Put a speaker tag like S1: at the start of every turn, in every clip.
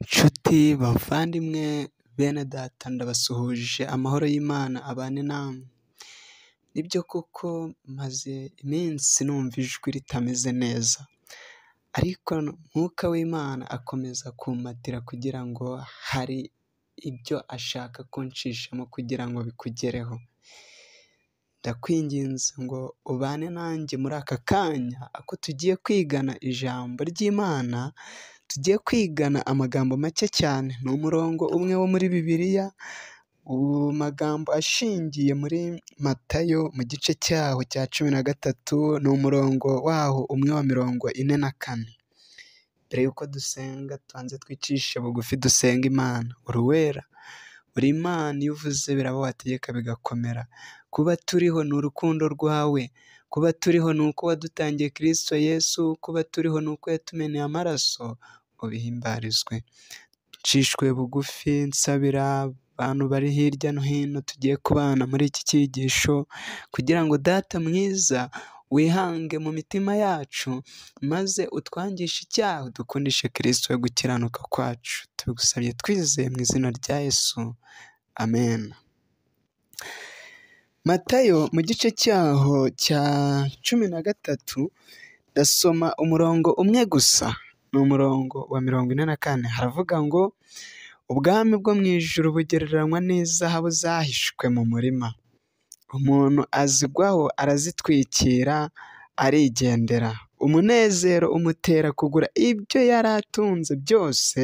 S1: Nshuti bavandimwe bene data ndabasuhuje amahoro y'Imana abane namwe. Nibyo koko maze iminsi numva ijwi ritameze neza, ariko Mwuka w'Imana akomeza kumpatira kugira ngo hari ibyo ashaka kunshishamo kugira ngo bikugereho. Ndakwinginze ngo ubane nanjye muri aka kanya ako tugiye kwigana ijambo ry'Imana, tugiye kwigana amagambo make cyane, ni umurongo umwe wo muri Bibiliya, magambo ashingiye muri Matayo mu gice cyaho cya 13, ni umurongo waho umwe wa 44. Mbere y'uko dusenga tubanze twicishe bugufi dusenga Imana. Uri uwera, uri Imana, iyo uvuze biraba wategeka bigakomera. Kuba turiho ni urukundo rwawe, kuba turiho ni uko wadutangiye Kristo Yesu, kuba turiho ni uko yatumeneye amaraso, ubihimbarizwe. Ncishwe bugufi nsabira abantu bari hirya no hino tugiye kubana muri iki cyigisho, kugira ngo Data mwiza wihange mu mitima yacu, maze utwangishe icyaha udukundishe Kristo we gukiranuka kwacu. Tubigusabye twizeye mu izina rya Yesu, amen. Matayo mu gice cyaho cya 13 ndasoma umurongo umwe gusa, ni umurongo wa 44, haravuga ngo ubwami bwo mu ijuru bugereranywa n'izahabu zahishwe mu murima, umuntu azigwaho arazitwikira arigendera, umunezero umutera kugura ibyo yari atunze byose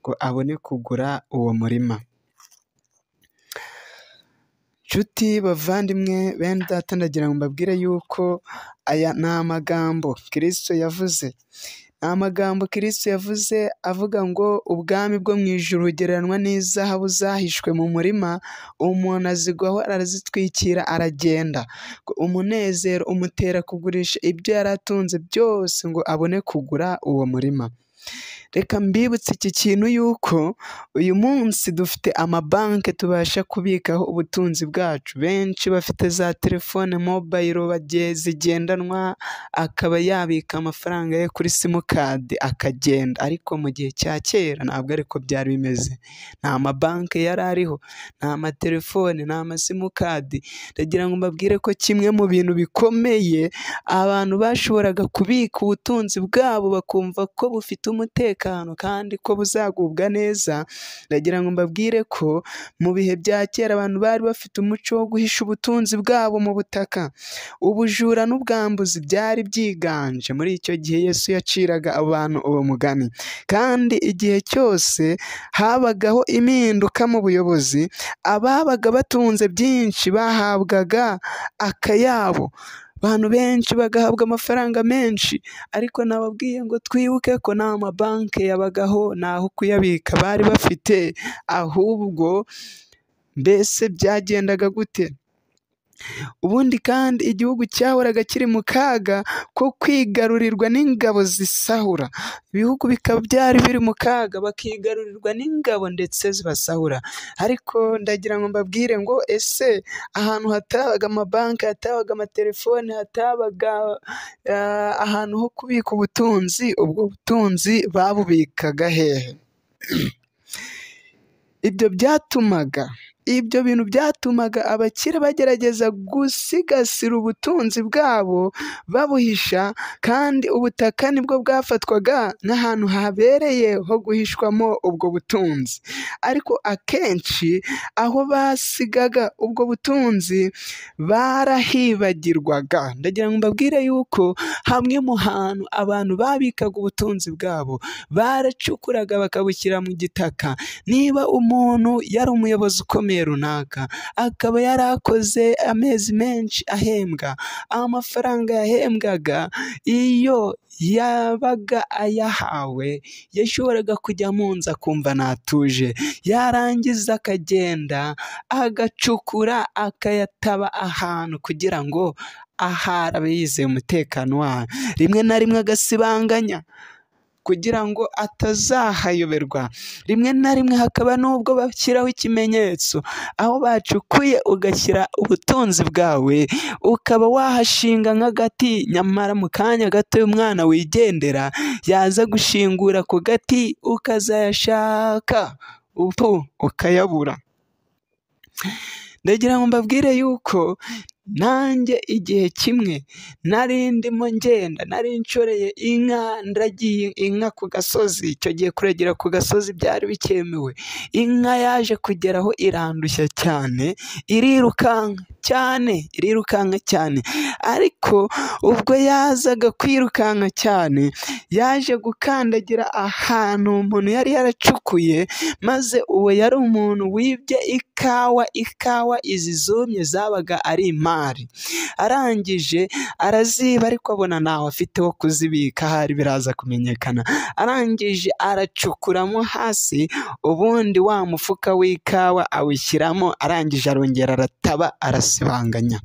S1: ngo abone kugura uwo murima. Nshuti bavandimwe bene data, ndagira ngo mbabwire yuko aya ni amagambo Kristo yavuze. Ni amagambo Kristo yavuze avuga ngo ubwami bwo mu ijuru bugereranywa n'izahabu zahishwe mu murima, umuntu azigwaho arazitwikira aragenda, umunezero umutera kugurisha ibyo yari atunze byose ngo abone kugura uwo murima. Reka mbibutse iki kintu yuko uyu munsi dufite amabanki tubasha kubikaho ubutunzi bwacu. Benshi bafite za telefone mobayiro zigendanwa, akaba yabika amafaranga ye kuri simukadi akagenda, ariko mu gihe cya kera ntabwo ariko byari bimeze. Nta mabanki yari ariho, nta matelefone, nta masimukadi. Ndagira ngo mbabwire ko kimwe mu bintu bikomeye abantu bashoboraga kubika ubutunzi bwabo bakumva ko bufite umutekano kandi ko buzagubwa neza. Ndagira ngo mbabwire ko mu bihe bya kera abantu bari bafite umuco wo guhisha ubutunzi bwabo mu butaka. Ubujura n'ubwambuzi byari byiganje muri icyo gihe Yesu yaciraga abantu uwo mugani, kandi igihe cyose habagaho impinduka mu buyobozi, ababaga batunze byinshi bahabwaga akayabo, abantu benshi bagahabwa amafaranga menshi. Ariko nababwiye ngo twibuke ko nta mabanki yabagaho, ntaho kuyabika bari bafite, ahubwo mbese byagendaga gute? Ubundi kandi igihugu cyahoraga kiri mu kaga ko kwigarurirwa n'ingabo zisahura. Ibihugu bikaba byari biri mu kaga bakigarurirwa n'ingabo ndetse zibasahura. Ariko ndagira ngo mbabwire ngo ese ahantu hatabaga amabanki, hatabaga amatelefone, hatabaga ahantu ho kubika ubutunzi, ubwo butunzi babubikaga hehe? Ibyo bintu byatumaga abakire bagerageza gusigasira ubutunzi bwabo babuhisha, kandi ubutaka nibwo bwafatwaga nk'ahantu habereye ho guhishwamo ubwo butunzi. Ariko akenshi aho basigaga ubwo butunzi barahibagirwaga. Ndagira ngo mbabwire yuko hamwe mu hantu abantu babikaga ubutunzi bwabo baracukuraga bakabushyira mu gitaka. Niba umuntu yari umuyobozi ukomeye runaka, akaba yarakoze amezi menshi ahembwa, amafaranga yahembwaga iyo yabaga ayahawe yashoboraga kujya mu nzu akumva natuje, yarangiza akagenda agacukura akayataba ahantu kugira ngo ahari abe yizeye umutekano wayo, rimwe na rimwe agasibanganya. kugira ngo atazahayoberwa. Rimwe na rimwe hakaba n'ubwo bashyiraho ikimenyetso aho bacukuye ugashyira ubutunzi bwawe, ukaba wahashinga nk'agati, nyamara mu kanya gato umwana wigendera yaza gushingura ku gati ukazayashaka ubu ukayabura. Ndagira ngo mbabwire yuko nanjye igihe kimwe nari ndimo ngenda, nari nshoreye inka, ndagiye inka ku gasozi. Icyo gihe kuragira ku gasozi byari bikemewe. Inka yaje kugeraho irandushya cyane, irirukanka cyane, irirukanka cyane. Ariko ubwo yazaga kwirukanka cyane, yaje gukandagira ahantu umuntu yari yaracukuye, maze uwo yari umuntu wibye ikawa, ikawa izi zumye zabaga ari imari. Arangije araziba, ariko abona ntaho afite wo kuzibika, ahari biraza kumenyekana. Arangije aracukuramo hasi, ubundi wa mufuka w'ikawa awushyiramo, arangije arongera arataba, arasibanganya.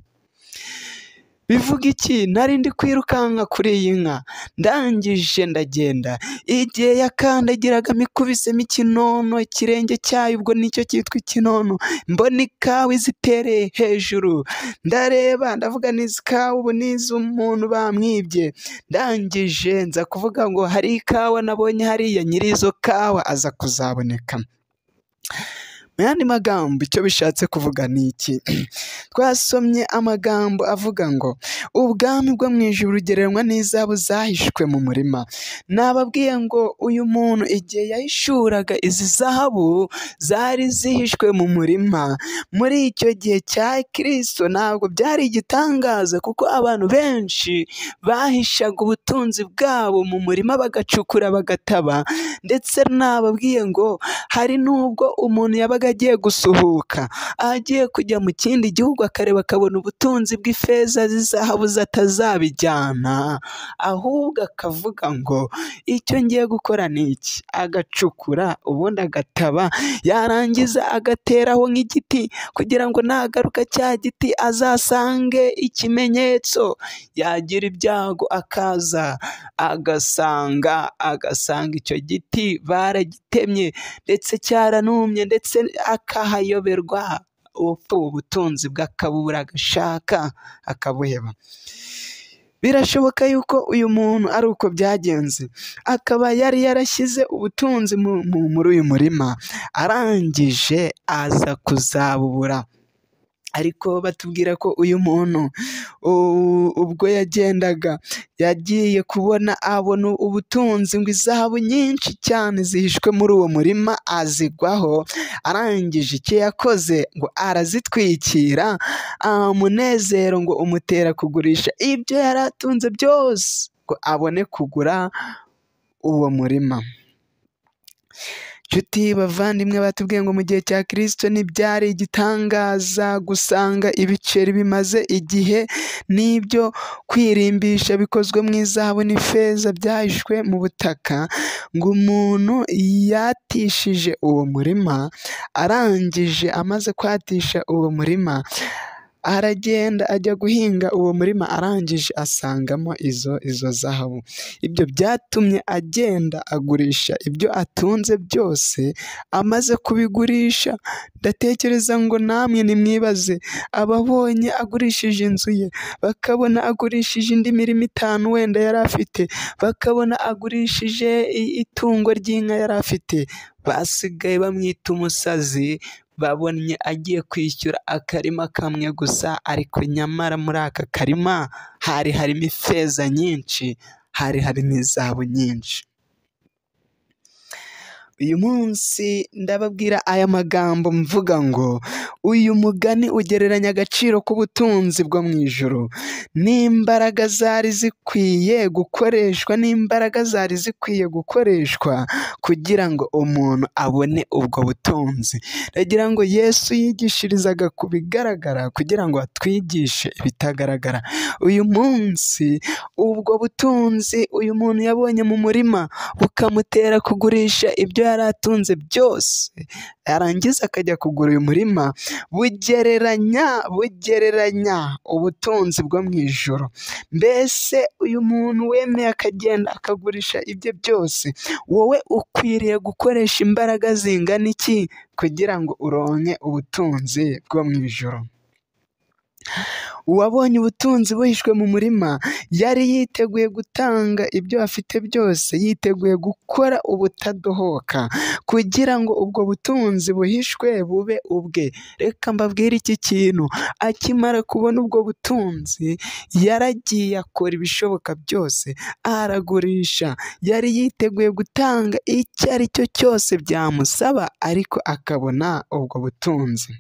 S1: Bivuga iki? Nari ndi kwirukanka kuri iyi nka, ndangije ndagenda. Igihe yakandagiragamo ikubisemo ikinono, ikirenge cyayo ubwo nicyo cyitwa ikinono, mbona ikawa izitereye hejuru, ndareba ndavuga n'izi kawa ubu n'iz'umuntu bamwibye. Ndangije nza kuvuga ngo hari ikawa nabonye hariya, nyiri izo kawa aza kuzaboneka. Mu yandi magambo icyo bishatse kuvuga ni iki? Twasomye amagambo avuga ngo ubwami bwo mu ijuru bugereranywa n'izahabu zahishwe mu murima. Nababwiye ngo uyu muntu igihe yahishuraga izi zahabu zari zihishwe mu murima, muri icyo gihe cya Kristo ntabwo byari igitangaza, kuko abantu benshi bahishaga ubutunzi bwabo mu murima, bagacukura bagataba. Ndetse nababwiye ngo hari n'ubwo umuntu yabaga agiye gusuhuka, agiye kujya mu kindi gihugu, akareba akabona ubutunzi bw'ifeza z'izahabu atazabijyana, ahubwo akavuga ngo icyo ngiye gukora ni iki, agacukura ubundi agataba, yarangiza agateraho nk'igiti kugira ngo nagaruka cya giti azasange ikimenyetso. Yagira ibyago akaza agasanga icyo giti baragitemye ndetse cyaranumye, ndetse akahayoberwa, ubutunzi bw'akabura agashaka akabuheba. Birashoboka yuko uyu muntu ari uko byagenze, akaba yari yarashyize ubutunzi muri uyu murima, arangije aza kuzabubura. Ariko batubwira ko uyu muntu ubwo yagendaga yagiye kubona abona ubutunzi ngo izahabu nyinshi cyane zihishwe muri uwo murima, azigwaho. Arangije icyo yakoze ngo arazitwikira, umunezero ngo umutera kugurisha ibyo yari atunze byose ngo abone kugura uwo murima. Nshuti bavandimwe, batubwiye ngo mu gihe cya Kristo ntibyari igitangaza gusanga ibiceri bimaze igihe n'ibyo kwirimbisha bikozwe mu izahabu n'ifeza byahishwe mu butaka, ngo umuntu yatishije uwo murima, arangije amaze kwatisha uwo murima aragenda ajya guhinga uwo murima, arangije asangamo izo zahabu. Ibyo byatumye agenda agurisha ibyo atunze byose. Amaze kubigurisha, ndatekereza ngo namwe nimwibaze, ababonye agurishije inzu ye, bakabona agurishije indi mirima 5 wenda yari afite, bakabona agurishije itungo ry'inka yari afite, basigaye bamwita umusazi. Babonye agiye kwishyura akarima kamwe gusa, ariko nyamara muri aka karima hari harimo ifeza nyinshi, hari harimo izahabu nyinshi. Uyu munsi ndababwira aya magambo mvuga ngo uyu mugani ugereranya agaciro k'ubutunzi bwo mu ijuru n'imbaraga zari zikwiye gukoreshwa, n'imbaraga zari zikwiye gukoreshwa kugira ngo umuntu abone ubwo butunzi. Ndagira ngo Yesu yigishirizaga ku bigaragara kugira ngo atwigishe ibitagaragara. Uyu munsi ubwo butunzi uyu muntu yabonye mu murima bukamutera kugurisha ibyo yari atunze byose, yarangiza akajya kugura uyu murima, bugereranya ubutunzi bwo mu ijuru. Mbese uyu muntu wemeye akagenda akagurisha ibye byose, wowe ukwiriye gukoresha imbaraga zingana iki kugira ngo uronke ubutunzi bwo mu ijuru? Uwabonye ubutunzi buhishwe mu murima yari yiteguye gutanga ibyo afite byose, yiteguye gukora ubutadohoka kugira ngo ubwo butunzi buhishwe bube ubwe. Reka mbabwire iki kintu, akimara kubona ubwo butunzi yaragiye akora ibishoboka byose, aragurisha, yari yiteguye gutanga icyo ari cyo cyose byamusaba, ariko akabona ubwo butunzi.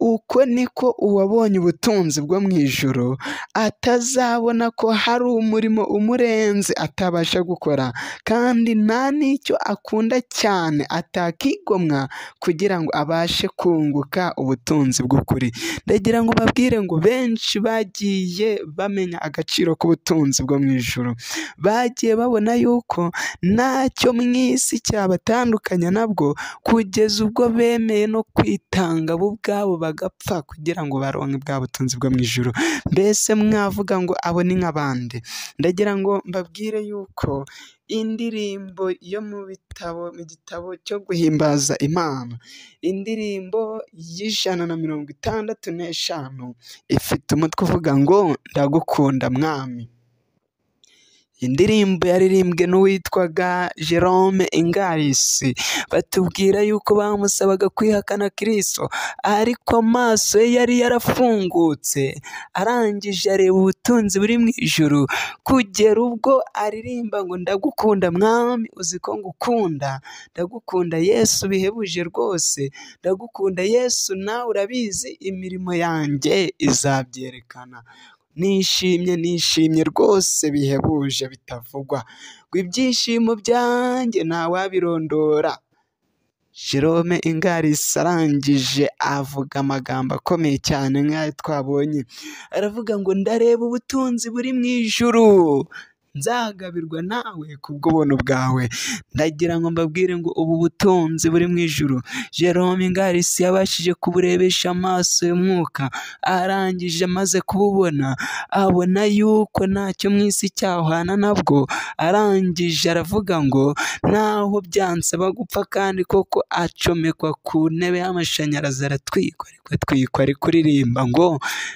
S1: Uko niko uwabonye ubutunzi bwo mu ijuru atazabona ko hari umurimo umurenze atabasha gukora, kandi nta n'icyo akunda cyane atakigomwa kugira ngo abashe kunguka ubutunzi bw'ukuri. Ndagira ngo babwire ngo benshi bagiye bamenya agaciro k'ubutunzi bwo mu ijuru, bagiye babona yuko ntacyo mu isi cyabatandukanya nabwo, kugeza ubwo bemeye no kwitanga bo ubwabo bagapfa kugira ngo baronke bwa butunzi bwo mu ijuru. Mbese mwavuga ngo abo ni nk'abandi? Ndagira ngo mbabwire yuko indirimbo yo mu bitabo, mu gitabo cyo guhimbaza Imana, indirimbo y'165 ifite umutwe uvuga ngo ndagukunda Mwami. Indirimbo yaririmbwe n'uwitwaga Jerome Ingarisi, batubwira yuko bamusabaga kwihakana Kristo, ariko amaso ye yari yarafungutse, arangije areba ubutunzi buri mu ijuru, kugera ubwo aririmba ngo ndagukunda Mwami, uzi ko ngukunda, ndagukunda Yesu bihebuje rwose, ndagukunda Yesu nawe urabizi, imirimo yanjye izabyerekana. Nishimye rwose bihebuje bitavugwa, ngo ibyishimo byanjye ntawabirondora. Jerome Ingarisi arangije avuga amagambo akomeye cyane nk'ayo twabonye, aravuga ngo ndareba ubutunzi buri mu ijuru, nzagabirwa nawe kubw'ubuntu bwawe. Ndagira ngo mbabwire ngo ubu butunzi buri mu ijuru, Jerome Ingarisi yabashije kuburebesha amaso y'umwuka, arangije amaze kububona abona yuko ntacyo mu isi cyahwana nabwo, arangije aravuga ngo naho byansaba gupfa, kandi koko acomekwa ku ntebe y'amashanyarazi aratwikwa, ariko atwikwa ari kuririmba ngo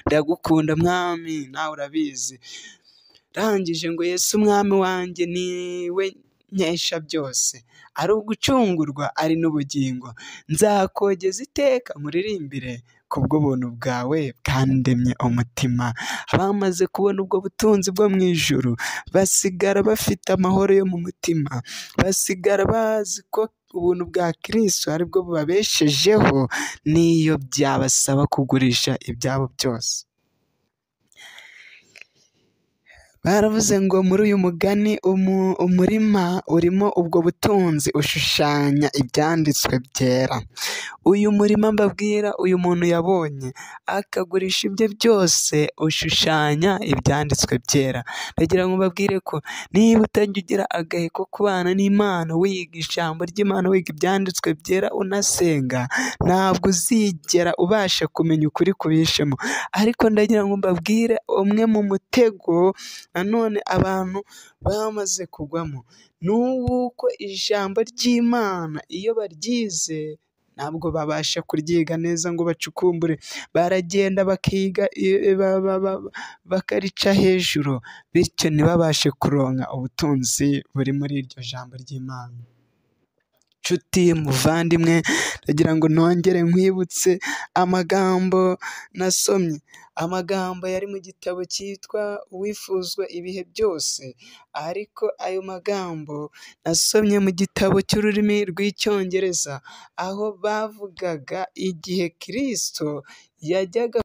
S1: ndagukunda Mwami nawe urabizi. Arangije ngo Yesu umwami wanjye niwe nkesha byose, ari ugucungurwa ari n'ubugingo, nzakogeza iteka nkuririmbire kubw'ubuntu bwawe bwandemye umutima. Abamaze kubona ubwo butunzi bwo mu ijuru basigara bafite amahoro yo mu mutima, basigara bazi ko ubuntu bwa Kristo aribwo bubabeshejeho, n'iyo byabasaba kugurisha ibyabo byose. Baravuze ngo muri uyu mugani umurima urimo ubwo butunzi ushushanya ibyanditswe byera. Uyu murima mbabwira uyu muntu yabonye akagurisha ibye byose ushushanya ibyanditswe byera. Ndagira ngo mbabwire ko niba utajya ugira agahe ko kubana n'Imana, wiga ijambo ry'Imana, wiga ibyanditswe byera, unasenga, ntabwo uzigera ubasha kumenya ukuri kubishemo. Ariko ndagira ngo mbabwire umwe mu mutego nanone abantu bamaze kugwamo, ni uw'uko ijambo ry'Imana iyo baryize ntabwo babasha kuryiga neza ngo bacukumbure, baragenda bakiga bakarica hejuru, bityo ntibabashe kuronka ubutunzi buri muri iryo jambo ry'Imana. Nshuti muvandimwe, ndagira ngo nongere nkwibutse amagambo nasomye, amagambo yari mu gitabo cyitwa Uwifuzwa ibihe byose, ariko ayo magambo nasomye mu gitabo cy'ururimi rw'Icyongereza, aho bavugaga igihe Kristo yajyaga